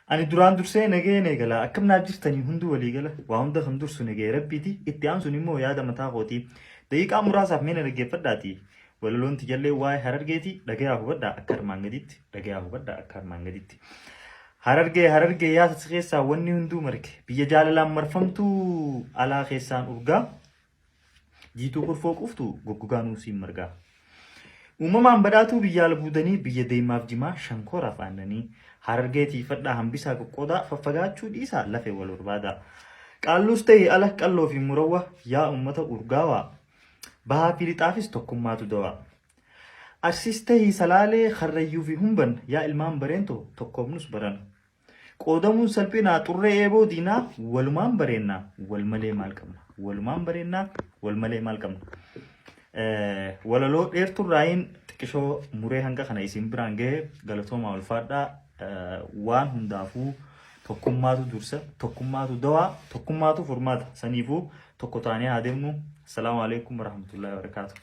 Ani duraan dursee nagayeen eegala. Akkam naaf jirtanii hunduu walii gala. Waa hunda kan dursu nagaya Rabbiiti. Itti aansuun immoo yaada mataa kooti. Daqiiqaa muraasaaf mee na dhaggeeffadhaati. Walaloon tijallee waa'ee Harargeeti. Dhagayaa hubadhaa akka armaan gaditti. Dhagayaa hubadhaa akka armaan gaditti. Harargee Harargee yaa si keessaa wanni hunduu marge. Biyya jaalalaan marfamtuu alaa keessaan urgaa. Jiituu kurfoo quuftu goggogaa nuusiin margaa. Uumamaan badhaatuu biyya albuudanii biyya deemaaf jimaa shankooraaf aannanii. Harargee tiifadhaa hambisaa qoqqoodaa faffagaachuu dhiisaa lafee wal barbaadaa. Qaalluus ta'e ala qalloo fi murawwa yaa uummata urgaawaa. Bahaa fi lixaafis tokkummaatu dawaa. Arsiis ta'ii Salaalee Karrayyuu fi Humban yaa ilmaan Bareentoo tokkoomnus baran. Qoodamuun salphinaa xurree eeboo diinaa walumaan bareennaa wal malee maal qabna walumaan bareennaa wal malee maal qabna. Walaloo dheerturraayin xiqqishoo muree hanga kana isin biraan gahe galatoomaa ulfaadhaa waan hundaafuu tokkummaatu dursa tokkummaatu dawaa tokkummaatu furmaata saniifuu tokko taanee haa deemnu. Assalaamu alaikum warahmatullahi wabarakaatuh.